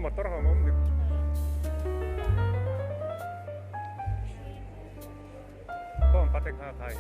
Motor ho awm ni. Kawng patek ha thai.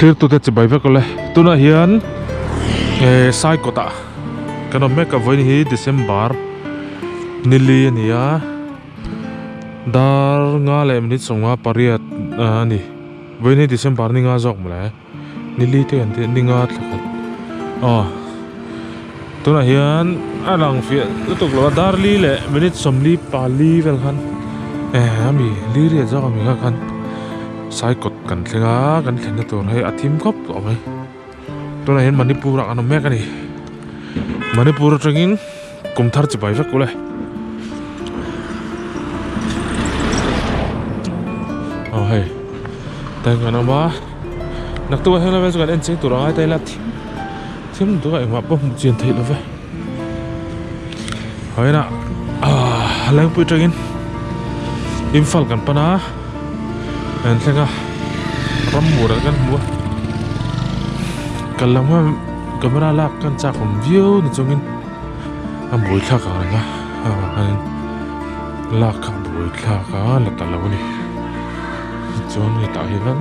Thlir tute chibai vek awle tunah hian eh sai kawtah kan awm mek a vawiin hi December nili a ni a dar nga leh minute sawmnga pariat a ni vawiin hi December ni nga zawk mawle. Nili te kan tih ni nga thla khat aw tunah hian a lang fiah lutuk lo a darli leh minute sawmli pali vel khan eh ami li riat zawk ami kha khan saikawt kan thleng a kan thlenna tur hei a thim khawp tawh mai tunah hian Manipur ah kan awm mek a ni Manipur atangin kum thar chibai vek ule aw hei tah hian kan awm a naktuk ah hian level chu kan en cheng tur a ngai ta ila thim thim lutuk a engmah pawh hmuh chian theih lo ve hawiin ah ah lengpui atangin Imphal kan pan a kan thleng a ramhmuh kan hmu a kal lam hian camera lak kan chak awm viau ni chungin a buai thlak ang reng a avang hianin lak kha a buai thlak a la ta lo a ni chuan hetah hian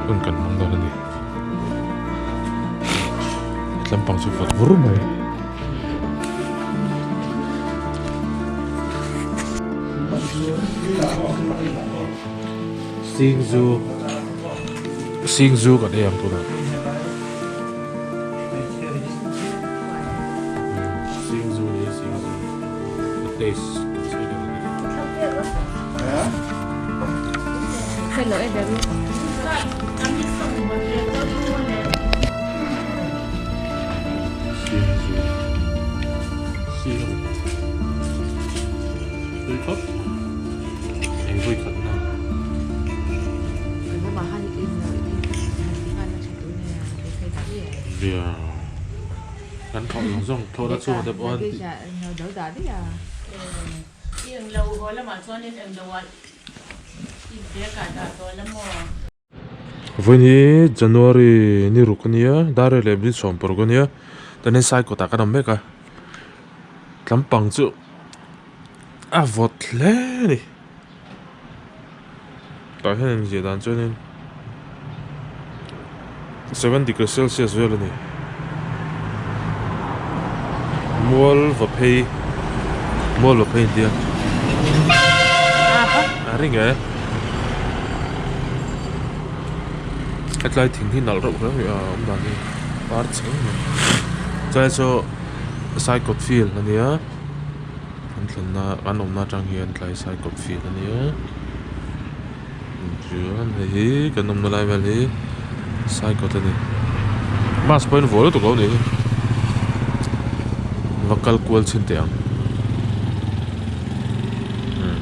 hun kan hmang dawn a ni hetlampang chu vawt vur mai. Singzu Singzu kan ei ang tunah Singzu ni Singzu the taste kan sawi dawn a ni. Singzu Sing Tui khawp. Eng vawi khat na. Bia kan thawh zawng zawng thawh na chhuak te pawh an tih. Vawiin hi January ni ruk a nia dar leh minute sawm paruk a nia chuanin sai kawtah kan awm mek a tlampang chu a vawt hle a ni tah hian inziah dan chuanin seven degree celsius vel a ni mual va phei mual va phei an tia a ring e hetlai thing hi nalh reuh hle mai a awm dan hi par cheng mai chulai chu. Saikawt field a nia kan thlenna kan awmna atang hian tlai Saikawt field a nia chuan hei hi kan awmna lai vel hi Saikawt a ni bus pawh in vuah lutuk lo a nih hi va kal kual chhin teh ang umm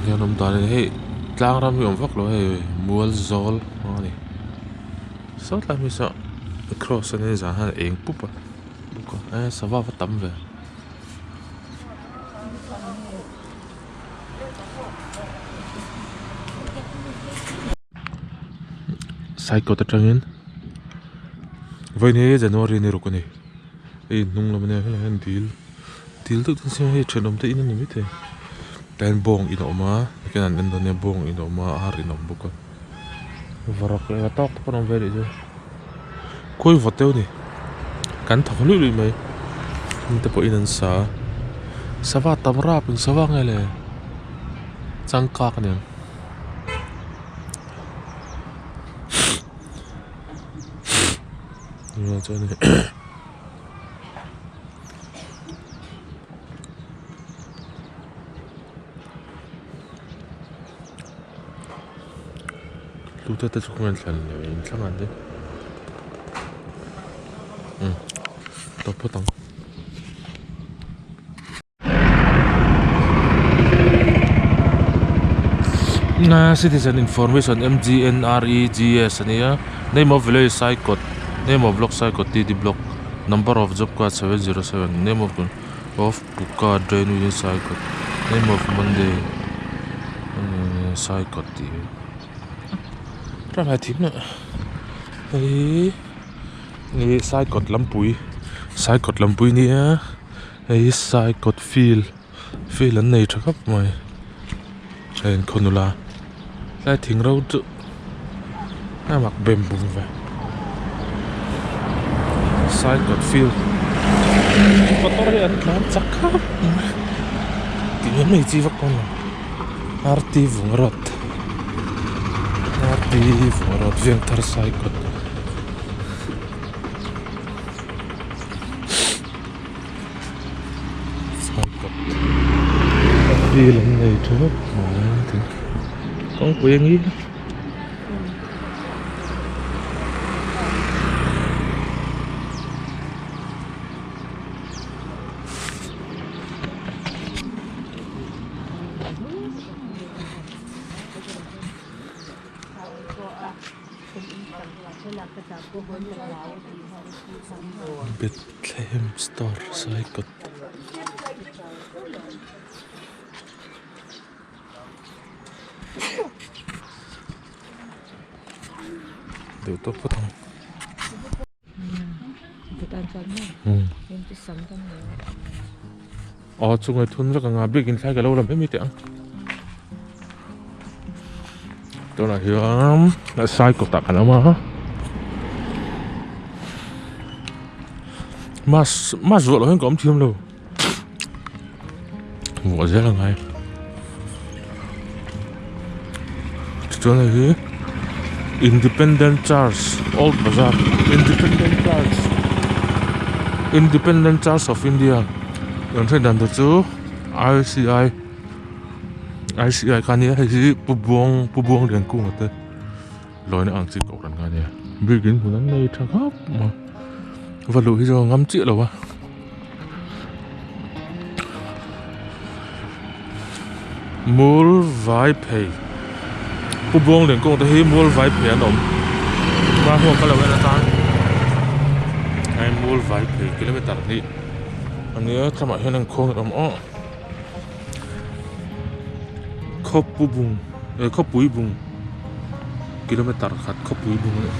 hian awm dan a ni hei tlang ram hi a awm vak lo hei mual zawl a ni. Saw tlai hmasa cross a nia zan hian a eng pup a bawk a e sava va tam ve. Saikawt atangin vawiin hi January ni ruk a ni hei hnung lam ania helaiah hian dil dil deuh te siam hei thenawm te in a ni maithei tah hian bawng in a awm a tikhian an en dawn nia bawng in a awm a ar in a awm bawk a. Varak leh la tawk tak an awm ve anih chu khawi vawt deuh a ni kan thawk luih luih mai hnim te pawhin an sa a sava tam rap in sava nge le changkak a niang chuan hei. Tute te chu khawngaih thlan leh in thlang an ni umm tawp phawt ang. Citizen information M_G_N_R_E_G_S a nia name of village Saikawt name of block Saikawt T_D block number of job card 707 name of of Puka drain within Saikawt name of Monday Saikawt tih hi ramah thim a hei hi Saikawt lampui Saikawt lampui nia hei hi Saikawt field field an nei tha khawp mai hei an khaw nula tlai thing ro chu a mak bem bum ve Saikawt field motor hi an tlan chak khawp mai tih mai mai chi vak pawh a ni lo. RT vung road RT vung road Vengthar Saikawt Saikawt field an nei theuh mai tin kawngpui a ngil a. Bethlehem store Saikawt. Duh tawk phawt ang. Aw chunga thun vek anga biakin thlai ka lo lam em teh ang tunah hian sai kawtah kan awm a mask mask vuah loh hian ka awm thiam lo vuah zel a ngai tichuan hei hi Independent Church Old Bazar Independent Church Independent Church of India kan hriat dan tur chu I_C_I I_C_I kha ania hei hi Pu Buang Pu Buang Liankunga te lawina ang chi kohhran kha ania biakin hmun an nei tha khawp mai va luh hi chu a ngam chiah lo a. Mul vai phei Pu Buang Lian kawng te hi mul vai phei an awm hma huan ka lo en atan hei mul vai phei kilometer hnih a nia thlamah hian an khuang awm aw khawpu bung eh khawpui bung kilometer khat khawpui bung a ni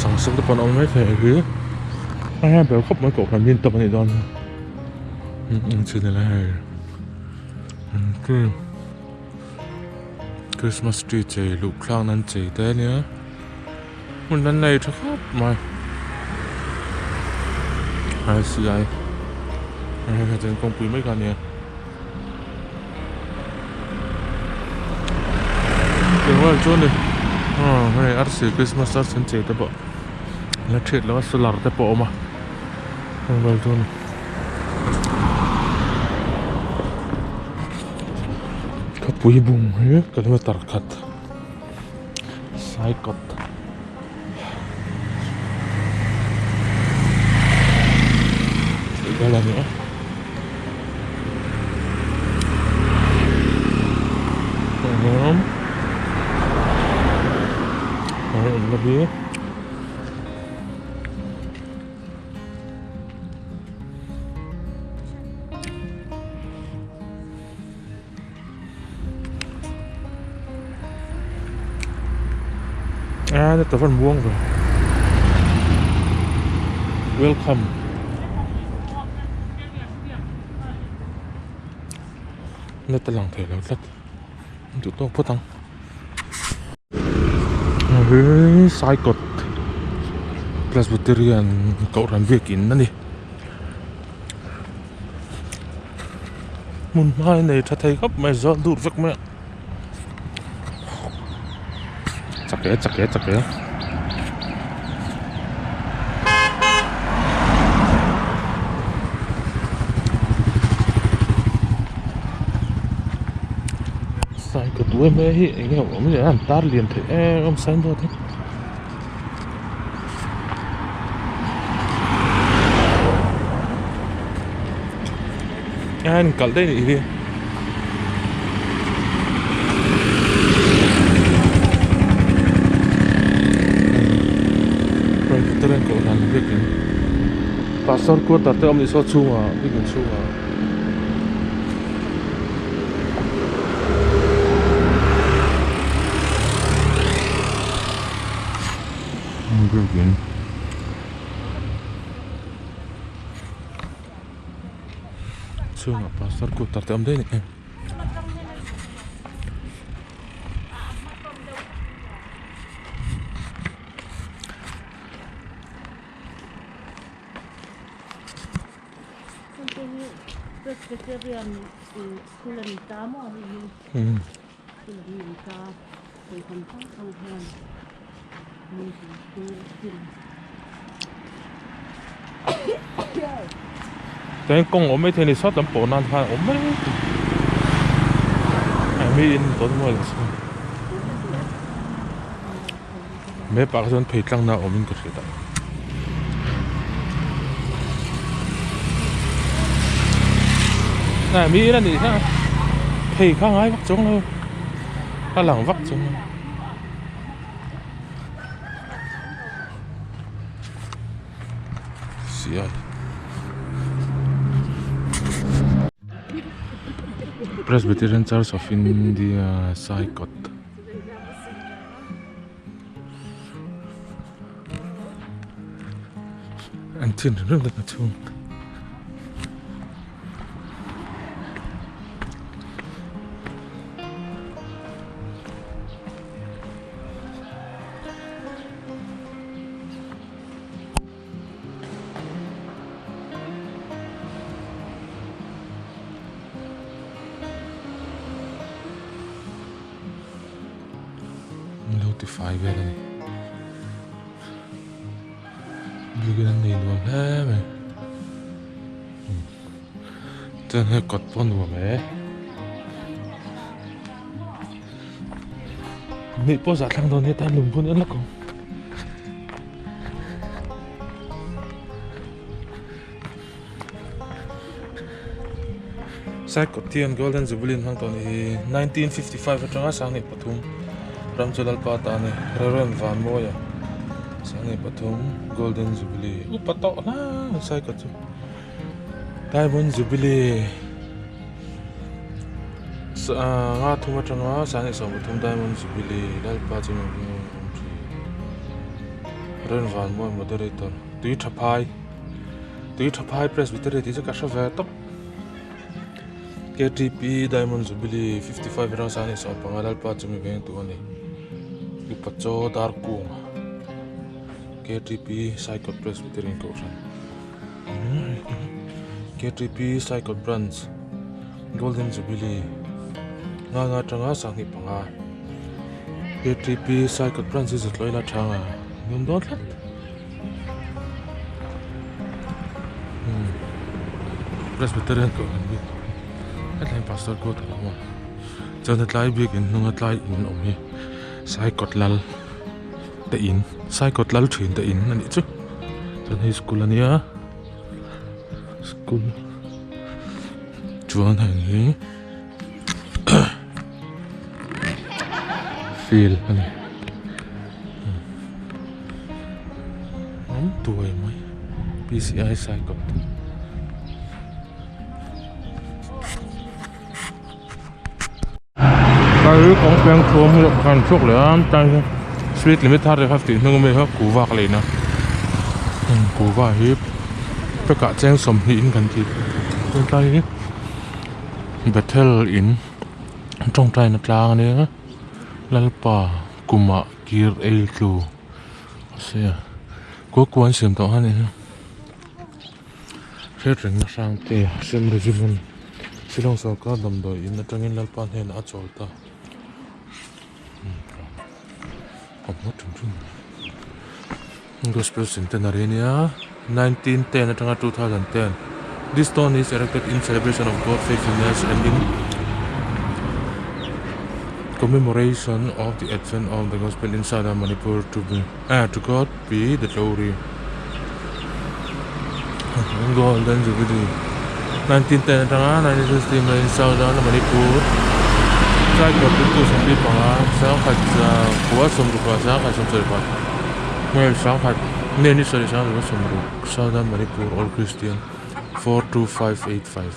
changsawn te pawh an awm maithei a hi a hei ber khawp mai kohhran hi an tam a nih dawn hi eng chin ila hei christmas tree chei luh thlak nan chei te ania hmun an nei tha khawp mai I_C_I hei chuan kawngpui mai kha a nia. Eng vel chu a ni. Aw hei arsi Christmas arsi an chei te pawh la thiat lo a solar te pawh a awm a heng vel chu a ni. Khawpui bung hi kilometer khat Saikawt. Tih vel a ni a. Tah hian kawr awmna hi a ni ta van muang ve welcome net a lang thei lo tlat duh tawk phawt ang hei saikawt presbyterian kohhran biakin a ni. Hmun hma hi nei tha thei khawp mai zawl dur vek mai a chak e chak e chak e. Cycle tu em em hi eng nge awm le an tar lian thei em em signboard hi. A in kalh daih anih hi. Presbyterian kohhran biakin pastor quarter te awm ni saw chhungah biakin chhungah. Biakin chhungah pastor quarter te awm daih a ni. Chuan kawng awm maithei a ni sawt lam pawh nan khan a awm mai a mi in tawn mual ang sawn map ah kha chuan phei tlang na awm in ka hria ta. A mi in a nih kha phei kha ngai vak chuang lo a lang vak chuang lo. Presbyterian Church of India Saikawt. An thin rim rim a chhung. An lo ti fai vel a ni biakin an nei nuam hle mai chuan hei kawt pawh a nuam e nih pawh zah thlang dawn nia tan lungphun en lawk ang. Saikawt hian Golden Jubilee an hmang tawh a ni hi 1955 atanga 2003 ram chu Lalpa ta a ni Reverend Vanmawia 2003 Golden Jubilee upa tawh hle Saikawt chu Diamond Jubilee nga thum atanga 2023 Diamond Jubilee Lalpa chu Reverend Vanmawia Moderator tui tha phai. Tui tha phai Presbytery tih chu ka hre ve tawp. KTP Diamond Jubilee 55 atang sang 15 Lalpa chu mi veng tu a ni. Upa Chaw Darkung KTP Saikawt Presbyterian Kohhran KTP Saikawt Branch Golden Jubilee nga nga atanga 25. Ktp cycle branch hi zut lawih la tha ang a nuam dawn tlat umm Presbyterian kohhran bik hetlai hi pastor quarter a awm a chuan hetlai biakin hnunga tlai in awm hi saikawt lal te in saikawt lal thin te in a nih chu chuan hei school a nia school chuan heng hi. Field a ni awm tuai mai P_C_I cycle hei kawng peng chhung hi kan chhuak leh a tlai hi speed limit 35 tih hnung ami kha kuhva ka lei na kuhva hi pack ah cheng 20 in kan ti tlai hi. Bethel in tawngtaina tlang a nia Lalpa kumah kir ei tlu a sia kua kua an siam tawh a ni hi hriat rengna hrang te sem regiment Shillong sawrkar damdawi in atangin Lalpa hnenah a chawl ta Gospel Centenary ania 1910 atanga 2010 This stone is erected in celebration of God faithfulness and in commemoration of the advent of the gospel in southern Manipur to be ah to God be the glory Golden Jubilee 1910 atanga 1960 in southern Manipur Southern Manipur All Christian 42585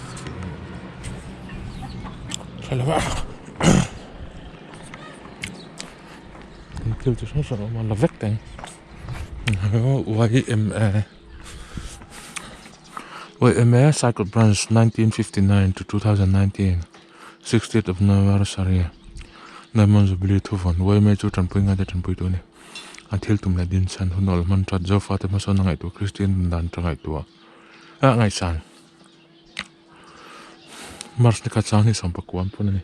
thil chi hrang hrang a awm a la vek teng YMA YMA Cycle Branch 1959 to 2019 60th of Anniversary Diamond Jubilee thuvawn YMA chu tanpui ngai te tanpui tu a ni a thil tum leh din chhan hun awl hman that Zofa te hmasawn a ngaihtuah Kristian dan ta ngaihtuah a ngaihsan March ni khat sang hi sawmpakua an phun a ni.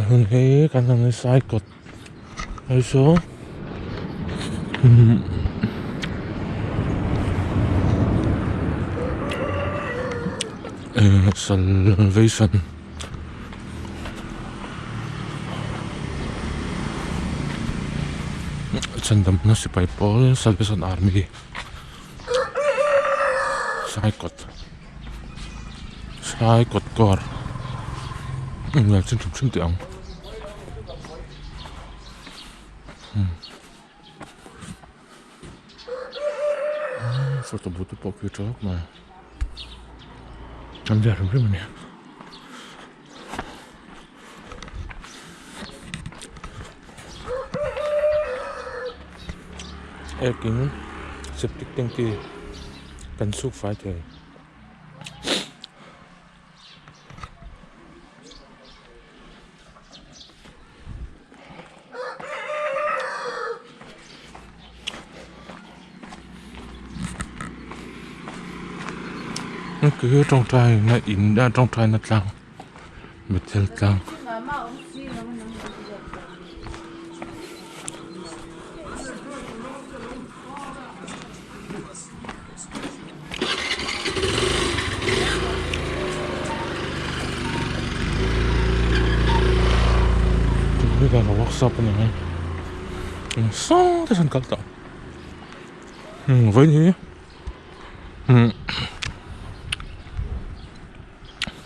Hun hi kan han sai kawt hei saw Salvation Chhandamna sipai pawl Salvation Army sai kawt sai kawt kawr englo chin hrim hrim teh ang photo booth te pawh khi a tha khawp mai an zia hrim hrim a ni. Ekin septic tank kan suk fai thei. Khi tawngtai na in a tawngtai na tlang Bethel tlang. Workshop a ni mai saw te sawn kal tawh vawiin hi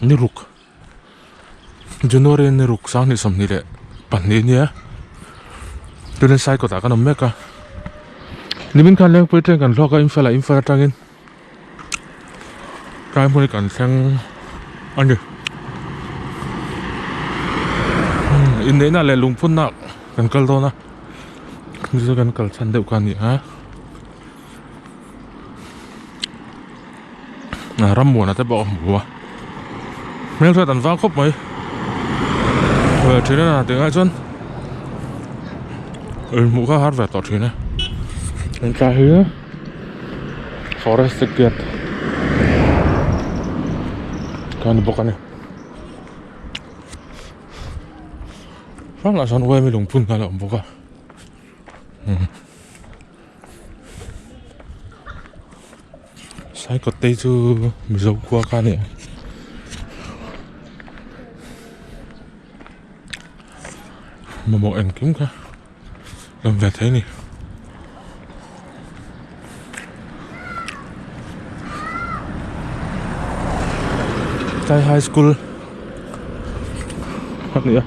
ni ruk January ni ruk 2022 ania tunah sai kawtah kan awm mek a nimin khan lengpui train kan hlawk a Imphal ah Imphal atangin tlai hmun hi kan thleng a ni inneihna leh lungphunna kan kal dawn a chu chu kan kal chhan deuh kha a ni a rammuana te pawh a hmu a hmelhriat an vang khawp mai thin a tih ngaiah chuan inhmuh kha a har ve tawh thin a tlai hi. Forest gate kha a ni bawk a ni. Hrang lah sawn uaimi lungphun kha a lo awm bawk a umm Saikawt te chu Mizo khua kha a ni a mamawh engkim kha awm ve thei a ni. Tlai high school a ni a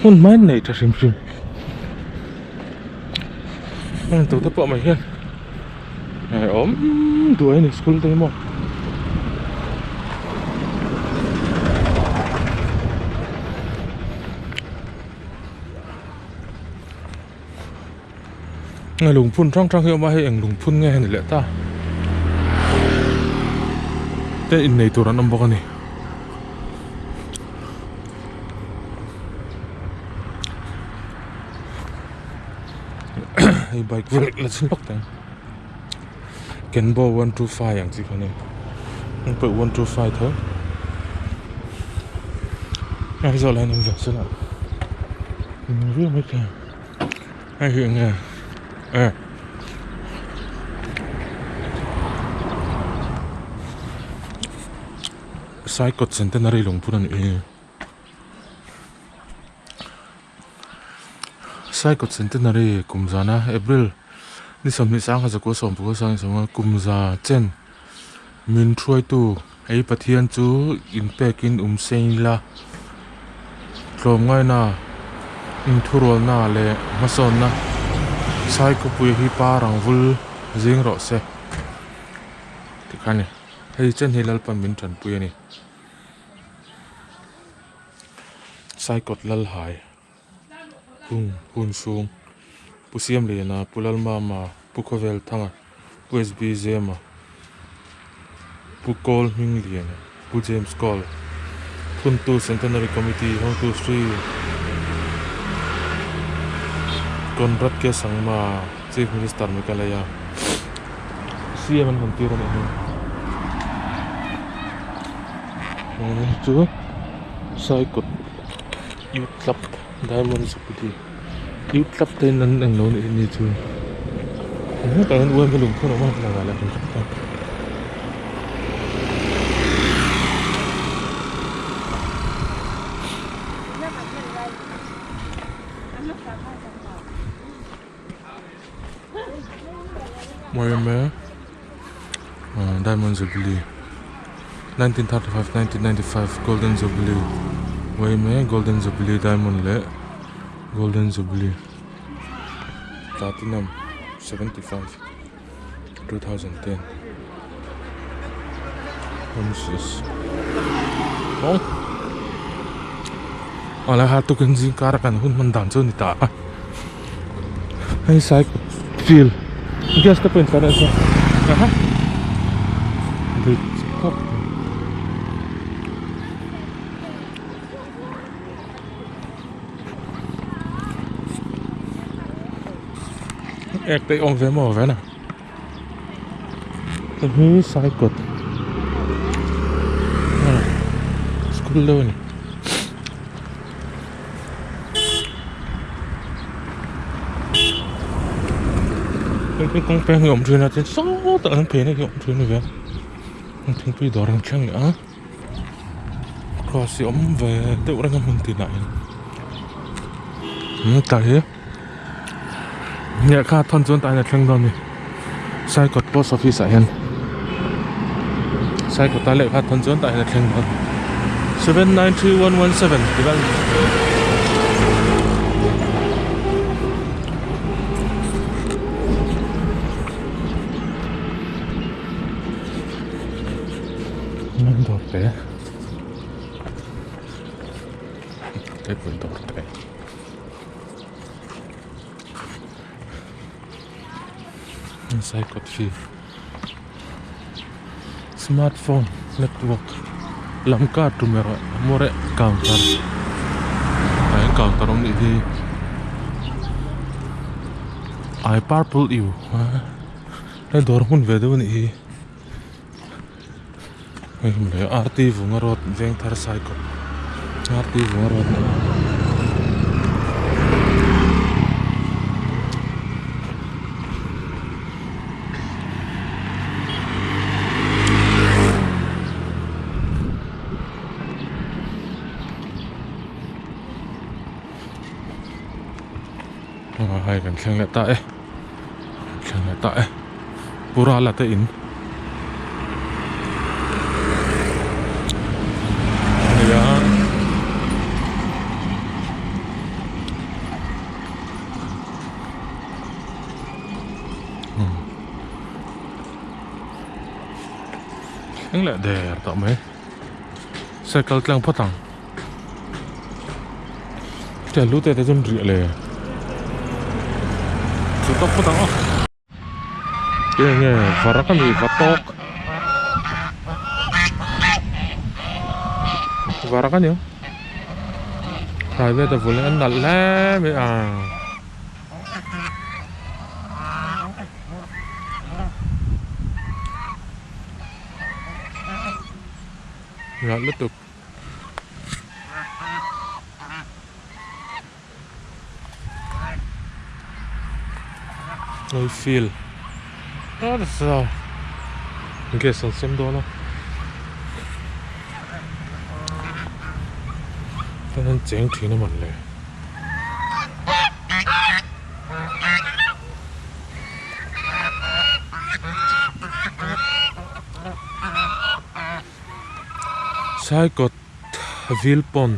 hmun hmai an nei tha hrim hrim heng tute pawh mai hian awm duai a ni school te hi maw. Nge lungphun hrang hrang hi a awm a hei eng lungphun nge ni leh ta te innei tur an awm bawk a ni hei bike vel la chhin lawk teh ang Kenbo one two five ang chi kha a ni heng pawh one two five tho heng zawh lai an awm ve sela riau mai thei. Hei hi eng nge e Saikawt Centenary lungphun a nih hi Saikawt Centenary kum zana April ni sawmhnih sang kha zakua sawmpakua sang sawmnga kum za chen min hruaitu hei Pathian chu inpekin um seng ila tlawmngaina inthurualna leh hmasawnna Saikhawpui hi pa rangvul zing rawh se tikhan ni hei chen hi Lalpan min tanpui a ni Saikawt Lalhai. Hung hun sung Pu Siamliana, Pu Lalmama, Pu Khawvelthanga, Pu SB Zema, Pu Kawl Hmingliana, Pu James Kawl, Phuntu Centenary Committee hawngtu Sri Conrad K Sangma, Chief Minister Meghalaya, CM an hawn tir a nih hi. Chu Saikawt. Youth club diamond jubilee youth club te in an englo nih hi chu hetah hian uaimi lungphun a awm a lang ah leh Yma Diamond Jubilee 1935 1995 Golden Jubilee Yma Golden Jubilee Diamond leh Golden Jubilee Platinum 75 2010 Awle ha tukin zingkar a kan hun hman dan chu a ni ta a hei side field gas te pawh in tlar nasa aha bridge khawp ek te awm ve maw ve na hei hi saikawt school deuh a ni. Hei kawng peng hi a awm thin a tin sawtah an phei na hi a awm thin a nia thingpui dawr ang thleng leh a cross hi a awm ve deuh reng a hmun tinah hian tlai hi lehkha thawn chuan tah hian a thleng dawn a ni Saikawt post office ah hian Saikawt a lehkha thawn chuan tah hian a thleng dawn 793117 tih vel a ni. Dawr te table dawr te. Saikawt hi smartphone network lamka tumero more counter ah hian counter awm nih hi I purple you hei dawr hmun ve deuh a nih hi hei hmun leh R T vunga road Vengthar saikawt R T vunga road. Hei kan thleng leh ta e thleng leh ta e pura la te in ania thleng leh der tawh mai cycle tlang phawt ang. Tia lu te te chuan riah le chu tawk phawt ang aw eng nge varak a ni va tawk varak a ni ang private a vul an nalh hle mai a. Nalh lutuk. Hei field nasa gas an sem dawn a hei an cheng thin a man le. Saikawt vil pawn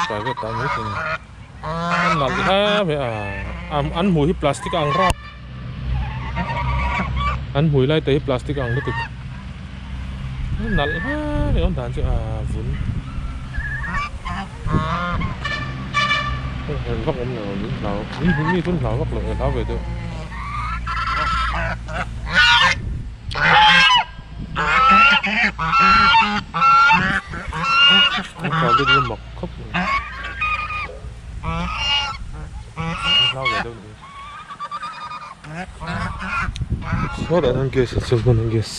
private ah mai thei a ni an nalh hle mai a an hmui hi plastic a ang rap an hmui lai te hi plastic a ang lutuk an nalh hle mai awm dan chu a vun hel vak awm lo min hlau mi chu hlau vak lo hlau ve deuh. Sawtah hian gas a chhung hman a gas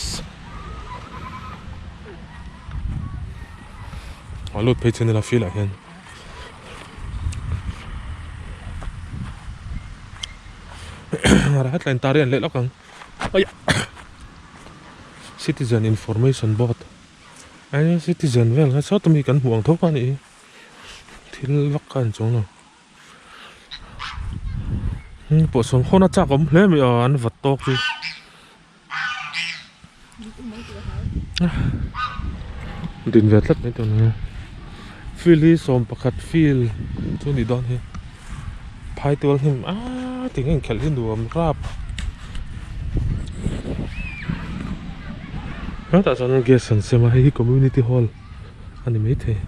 a lut phei chin ila field ah hian. Hetlain tar hi an leh lawk ang aia citizen information board ai citizen vel kha sawta mi kan hmuh ang tho kha a nih hi thil vak kha a ni chuang lo pawh sawn khawn a chak awm hle mai a an vat tawk chu. Din ve tlat mai tur ania field hi sawm pakhat field chu a nih dawn hi phai tual hnim aaa ti nge inkhelh hi nuam rap hetah chuan gas an sem a hei hi community hall a ni maithei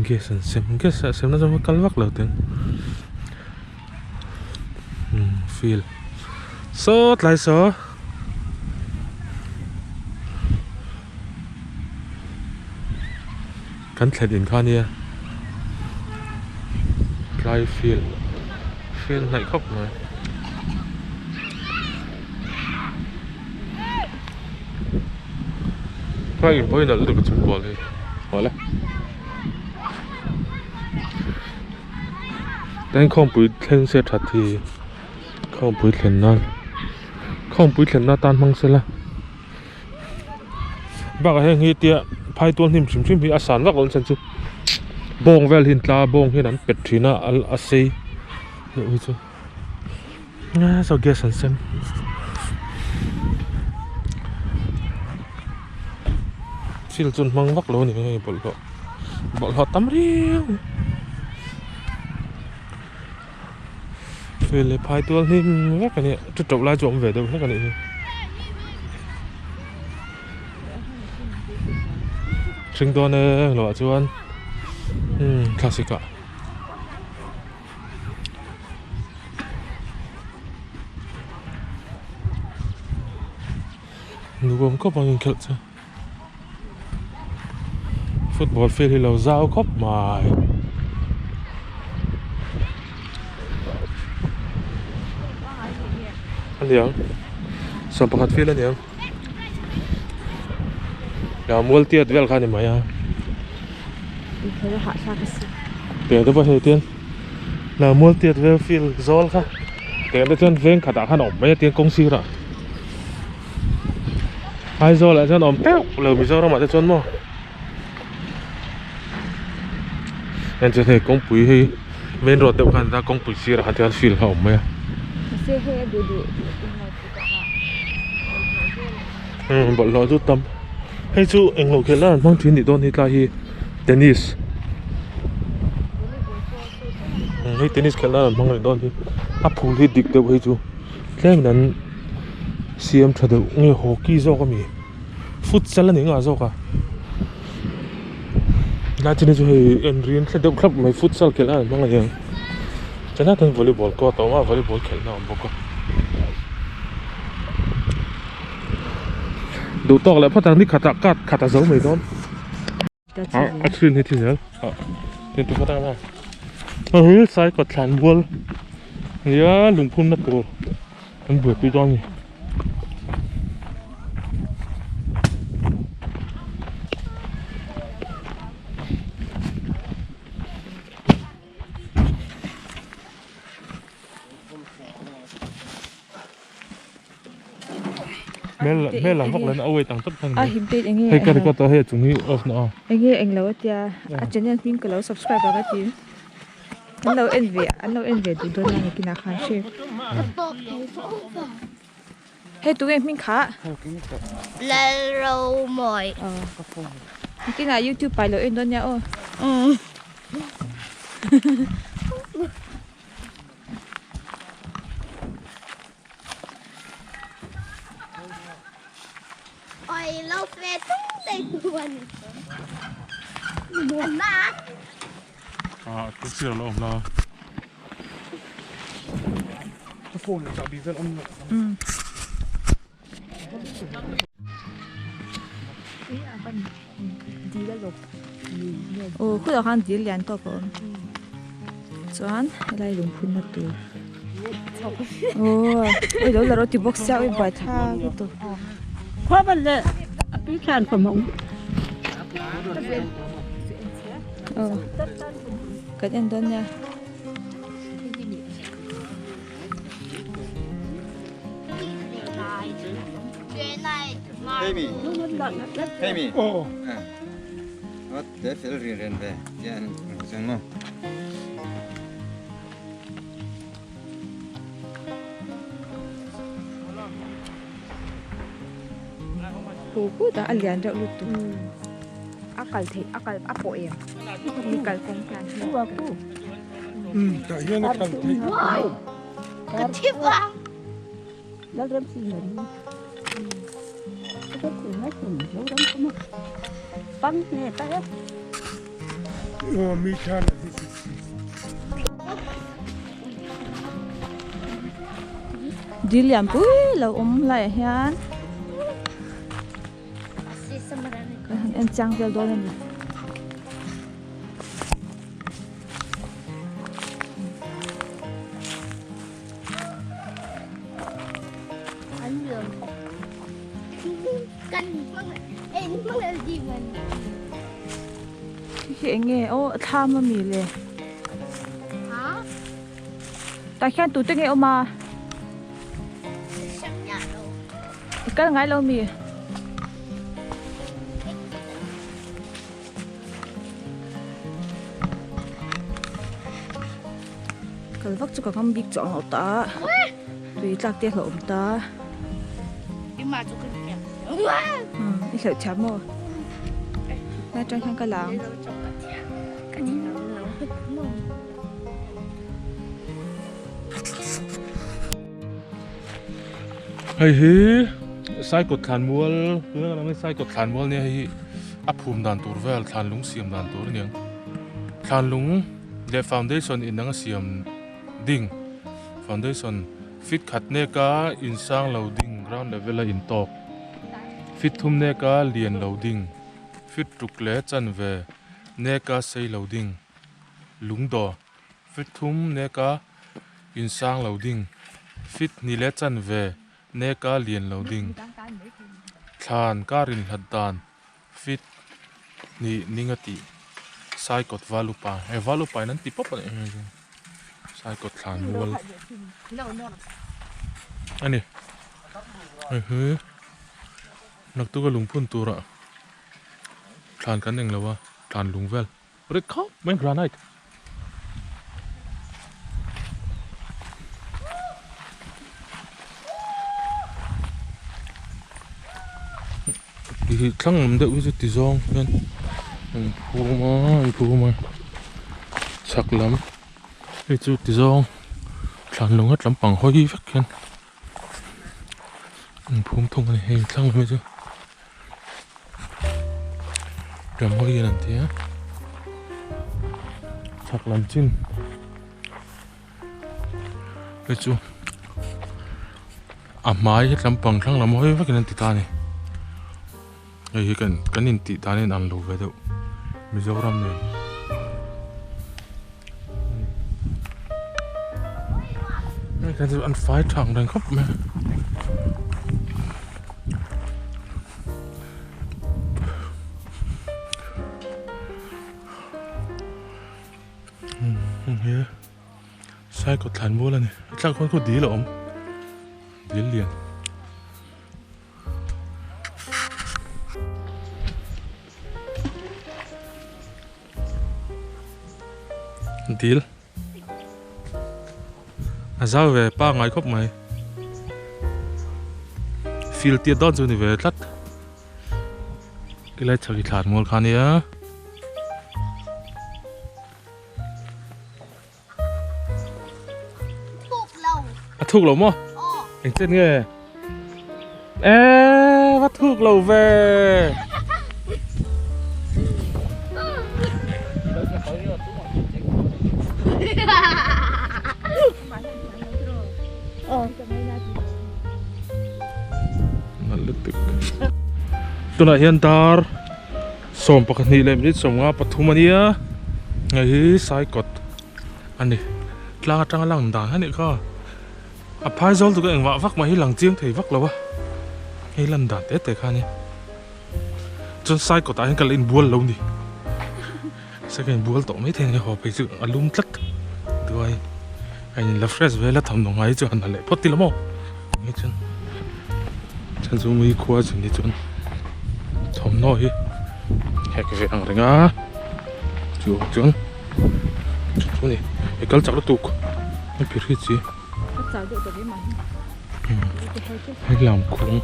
gas an sem gas a sem na chuan kal vak lo teng field saw tlai saw kan thlen in kha nia tlai field field hnaih khawp mai. Tlai in pawhin a lutuk a chhungkual hi awle. Tin khawmpui thleng se that hi khawmpui thlen nan khawmpui thlen na tan hmang sela bakah heng hi tia phai tual hnim hrim hrim hi a san vak lo chhan chu bawng vel hi an tla a bawng hian an pet thin a a sei deuh hi chu saw gas an sem thil chu an hmang vak lo a ni hei bawlhhlawh bawlhhlawh tam riau Field leh phai tual hnim vek a nia chu to lai chu a awm ve deuh hlek a nih hi hring dawn e englo ah chuan umm thlasik ah. Nuam khawp ang inkhelh chu football field hi lo zau khawp mai a ni ang sawm pakhat field a ni ang mual tiat vel kha a ni mai a. Tiang te pawh hei tian la mual tiat vel field zawl kha tiang te chuan veng khatah khan a awm mai a tiang kawng sirah Aizawl ah chuan a awm teuh lo Mizoram ah te chuan maw En chuan hei kawngpui hei main road deuh khan a kawngpui sirah khan tihian field kha a awm mai a. Umm bawlhhlawh chu tam hei chu englo khelh nan an hmang thin nih dawn hi tlai hi tennis hei tennis khelh nan an hmang leh dawn hi a phul hi dik deuh hei chu tlem in an siam tha deuh nge hockey zawk ami futsal a ni ngah zawk a helai chin hi chu hei en rin thla deuh thlap mai futsal khelh nan an hmang a niang chuan hetah hian volleyball court a awm a volleyball khelh na a awm bawk a. Duh tawk leh phawt ang ni khatah card khat a zo mai dawn a screen hi thi zel tin tu phawt ang a hi sai kawt thlan mual nia lungphum na tur an buaipui dawn a ni. Hmel hmel ang vak leh a weight ang tak khan A him date enge hei ka record tawh hei a chung hi off na a. Enge englo a tia a channel hming ka lo subscribe ang a ti an lo en ve an lo en ve duh dawn a ni kinah khan hre hei tunge hming kha Lalromawi kinah youtube ah i lo en dawn nia aw. Ah tu sir lo awm la. Ka phone ah chahbi vel awm lo. Aw khutah khan dil lian tawk a awm chuan helai lungphunna tur aw oi lo la rawh ti bawk sia oi buai thlak lutuk. Aw kan en dawn nia. Hu hut a a lian reuh lutuk a kal theih a kal a pawh em mi kal kawng hian. Umm tah hian a kal theih. Ka thi vang. Aw mi tha la hi chu. Dil lian pui lo awm laiah hian kan han en chiang vel dawn a ni. Hi eng nge aw thlam a mi le tah hian tute nge awm a i kal ngai lo mi. Kal vak chu ka ngam bik chuang loh ta tui tlak te a hlauhawm ta i hlauh thiam maw lai atang hian ka la ang. Hei hi Saikawt thlanmual tuna kan ang hi Saikawt thlanmual nia hei hi a phum dan tur vel thlanlung siam dan tur a ni ang thlanlung leh foundation inang a siam ding foundation fit khat nek a insang lo ding ground level a intawk fit thum nek a lian lo ding fit ruk leh chanve nek a sei lo ding lungdaw fit thum nek a. Insang lo ding, fit ni leh chanve neka lian lo ding, thlan kar inhlat dan fit ni ning a tih Saikawt Valupa, he Valupa in an ti pawp a nih hmel chu, Saikawt thlan mual a ni, hei hi naktuk a lungphun turah thlan kan eng lo a, thlan lung vel. Rit khawp mai granite. Ti thlang lam deuh hi chu ti zawng hian an phum a an phum a chhak lam hei chu ti zawng thlan lung a tlam pang hawi vek hian an phum thung a ni hei thlang lam hi chu. Ramhawi hian an ti a chhak lam chin hei chu a hmai he tlampang thlang lam hawi vekin an ti ta a ni hei hi kan kan intih dan a inang lo ve deuh Mizoram nen. Hei kan chu an fai tha ang reng khawp mai a. Heng hi cycle thlan mual a ni a thlak khawn khu dil a awm dil lian. Dil a zau ve pangai khawp mai field tiat dawn chu ni ve tlat tilai chhak hi thlan mual kha ania. A thuk lo maw? Eng chen nge? Eee va thuk lo ve. Tunah hian dar 12 leh minute 53 a nia hei hi saikawt a ni tlang atanga lang dan a nih kha a phai zawl tuk a engvah vak mah hi lang chiang thei vak lo a hei lan dan te te kha a nia chuan saikawt ah hian ka la inbual lo ni se ka inbual tawh mai thei a ni haw phei chu a lum tlat duai a in la fresh vel a thawmhnaw ngai chu han ha leh phawt ila maw nge chuan chhan chu mi khua zin hi chuan thawmhnaw hi hek ve ang reng a chu chuan chu chu ni i kal chak lutuk a phir hi chi hei lam kawng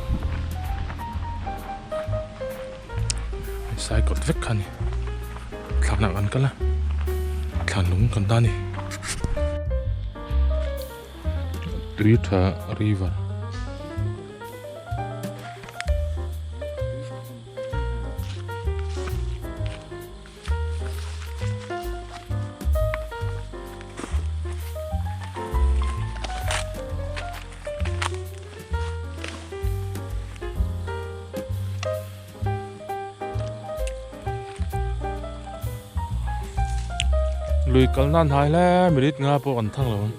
cycle vek kha a ni thlanah kan kal a thlan lung kan ta a ni. Tui tha river. Lui kal nan hai hle minute nga pawh kan thang lo ang.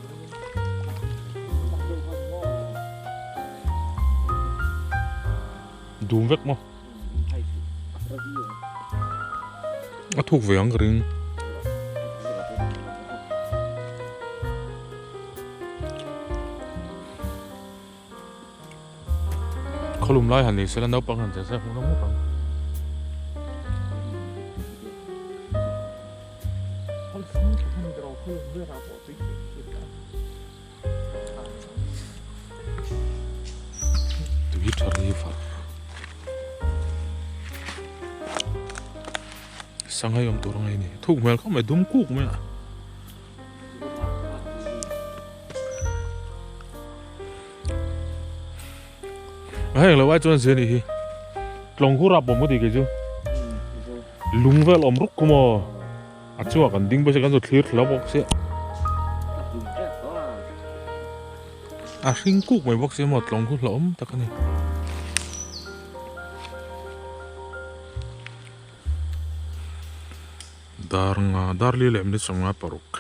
Dum vek maw? A thuk ve ang ka ring. Khawlum lai han ni sela naupang han che se hmuh nawk ang. Tui tha river. Sanghai awm tur ang ei ni. Thuk hmel khawp mai dum kuk mai a. Heng lo ai chuan zia nih hi tlawng khu rap awm ka ti kei chu lung vel awm ruk khu maw a chungah kan ding bawk sia kan zu thlir thla bawk sia a hring kuk mai bawk sia maw tlawng khu hlauhawm tak a ni. Dar nga dar li leh minute sawmnga paruk.